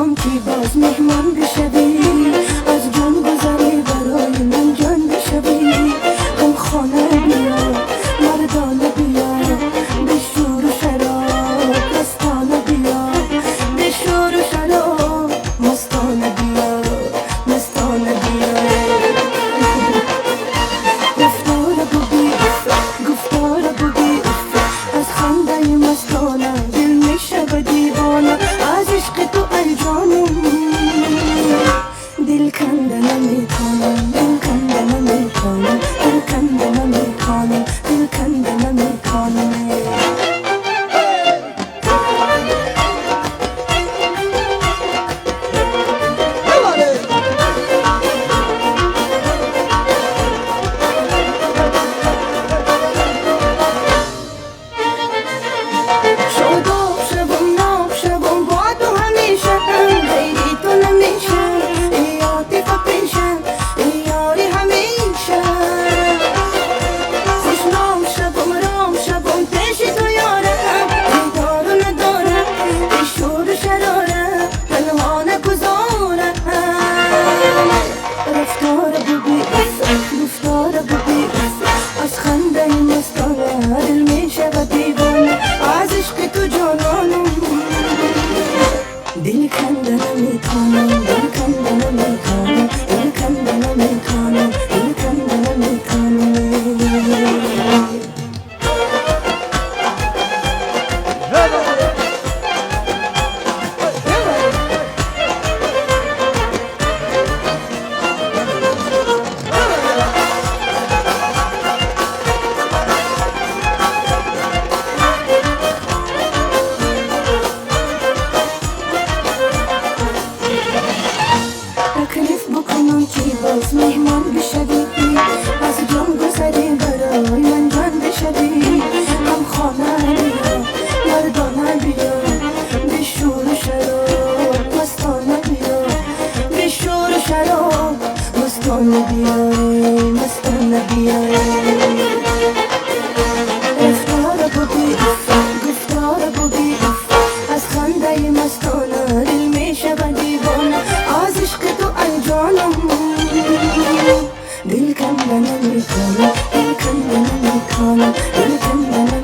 بکنم که باز مهمان بشوی، از جان گذری برای من جان بشوی. هم خانه بیا مردانه بیا، به شور و شراب مستانه بیا، به شور و شراب مستانه بیا، مستانه بیا. گفتار بگی گفتار بگی، از خنده مستانه دل میشود دیوانه، از عشق تو ای جانم دل کنده نمیتانم، دل کنده نمیتانم، دل کنده نمیتانم، دل کنده نمیتانم. شاداب شوم ناب شوم با تو همیشه، غیری تو نمیشه ای عاطفه پیشه ای یاری همیشه. خوشنام شوم رام شوم پیش تو یارم، دیدار و ندارم ای شور و شراره تنها نگذارم. رفتار بگی گفتار بگی، از خنده مستانه دل میشود دیوانه، از عشق تو جانانم دل کنده نمیتانم، دل کنده نمیتانم، دل کنده نمیتانم، دل کنده نمیتانم. تکلیف بکنم که باز مهمان بشوی، از جان گذری برای من جان بشوی. هم خانه بیا مردانه بیا، به شور و شراب مستانه بیا، به شور و شراب مستانه بیا، مستانه بیا. رفتار بگی گفتار بگی، از خنده مستانه دل میشود دیوانه، از عشق تو ای جانم دل کنده نمیتانم، دل کنده نمیتانم، دل کنده نمیتانم.